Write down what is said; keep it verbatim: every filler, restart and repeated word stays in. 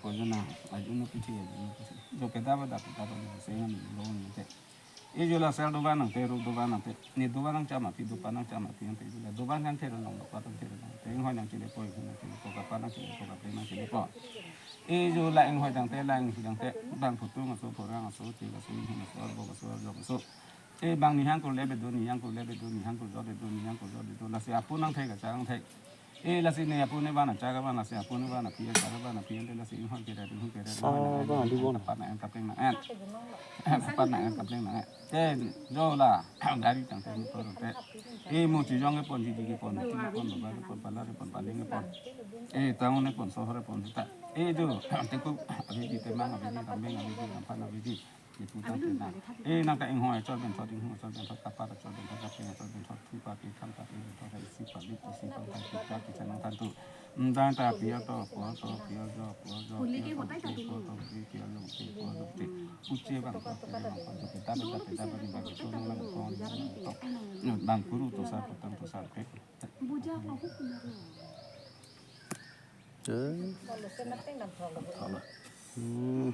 Ko jona, ajun no pithi, ajun no pithi. Jo peda ba da peda ba da, se ngan lo ngan te. E jo la sel doba nang te, ru doba nang te. Ne doba nang chama pi, doba nang chama pi, ante jo la doba nang the nang, doba nang the nang. Te inghoi nang chile po, inghoi nang chile po, kapa nang chile po, kaple nang chile po. E jo la inghoi tang te, la inghoi tang te. Bang phutung aso, phurang aso, chil aso, inghoi aso, arbok aso, arjok aso. E bang nihang kurle bedo, nihang kurle bedo, nihang kurjo bedo, nihang kurjo bedo. Lasi apu nang the, kachang the. E lasi ne apu ne bana chaga bana se apu ne bana pia chaga bana pia ante lasi inghoi kere inghoi kere. Sa inghoi nang bana en, di bon. Kapat nang en kapleng nang en. Kapat nang en kapleng nang en. Te jo la gari tang te motor te. E mo chijong kepon jiji kepon, ti kepon, baba kepon, pala kepon, paling kepon. E town kepon, sohor kepon ta. E jo tengku abidi, temang abidi, kambing abidi, kamphan abidi. Dipu tang te nang. E nang ta inghoi chot ben thot, inghoi chot ben thot, kapat chot ben thot, kapleng chot ben thot, thu pat, ikham pat, ikham pat, isi pat, isi pat, isi pat, isi nang than tu. Dang ta pior to, puor to, pior jo, puor jo, pior to, pior to, pior jo, pior jo. Uche bang to, pior bang to, kita bang to, kita bang to, kita bang to, bang kuru to sar, petang to sar, pe. Eh. Thala. Hmm.